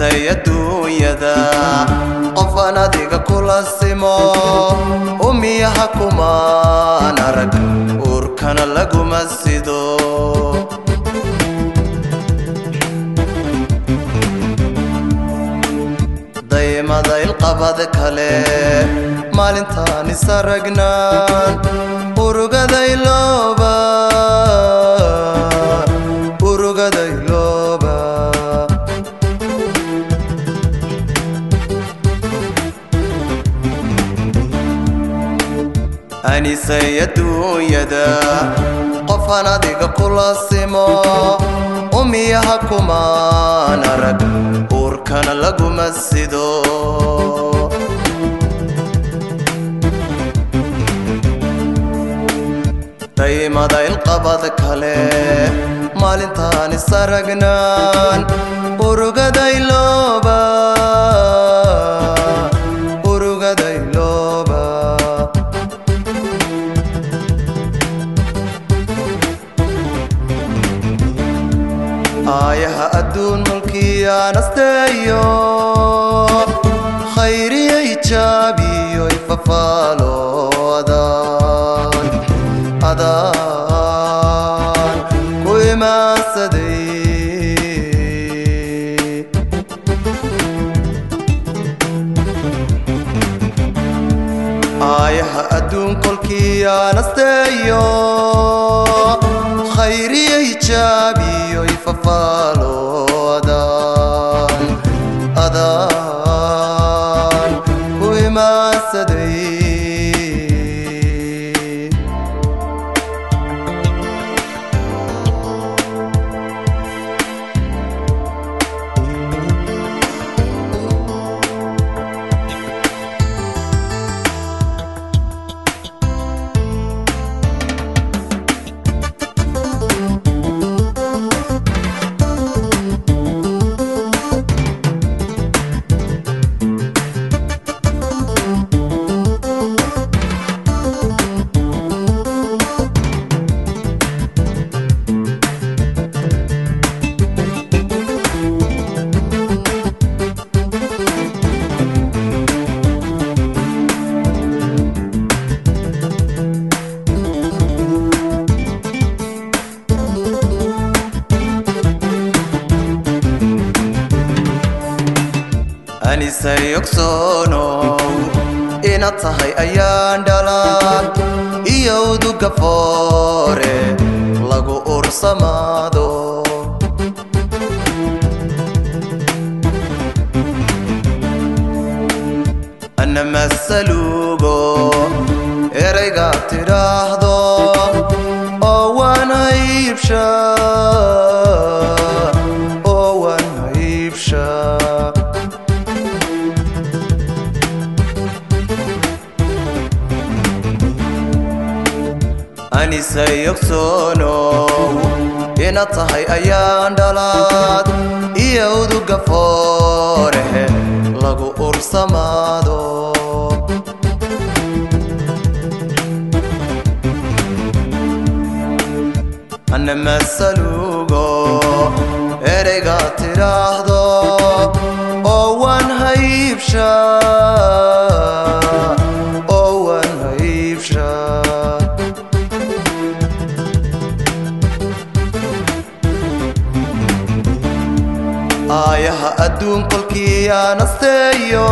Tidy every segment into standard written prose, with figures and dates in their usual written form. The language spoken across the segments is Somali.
Anisay adduunyada qofaan adiga kula simo umiyaha kumaan arag uurkana laguma sido Daymada ilqabad kale maalintaan is aragnaan urugaday looba urugaday looba Anisay adduunyada qofaan adiga kula simo umiyaha kumaan arag uurkana laguma sido Daymada ilqabad kale maalintaan is aragnaan urugaday looba urugaday looba Aayaha adduun mulkiyaan asteeyo khayriyay jaabiyo ifafaalo adaan adaan ku imaansaday Aayaha adduun kolkiyaan asteeyo khayriyay jaabiyo ifafaalo adaan adaan ku imaansaday Anisay ogsoonow inaad tahay ayaan dhalan iyo uduga foore lagu ursamaado Anna masalugo erayga tidhaahdo oo waan haybshaa oo waan haybshaa Anisay ogsoonow inaad tahay ayaan dhalaad iyo uduga foore lagu ursamaado Anna masalugo erayga tidhaahdo oo waan haybshaa oo waan haybshaa Aayaha adduun kolkiyaan asteeyo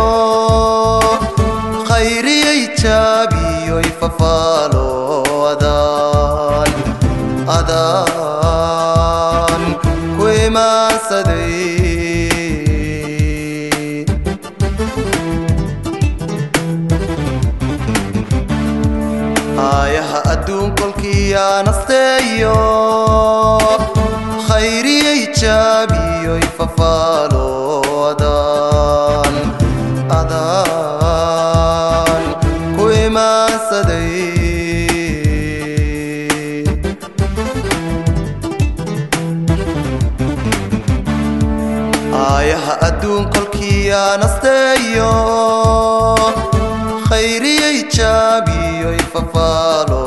khayriyay jaabiyo ifafaalo adaan adaan ku imaansaday Aayaha adduun kolkiyaan asteeyo khayriyay jaabiyo ifafaalo adaan adaan ku imaansaday Aayaha adduun kolkiyaan asteeyo khayriyay jaabiyo ifafaalo.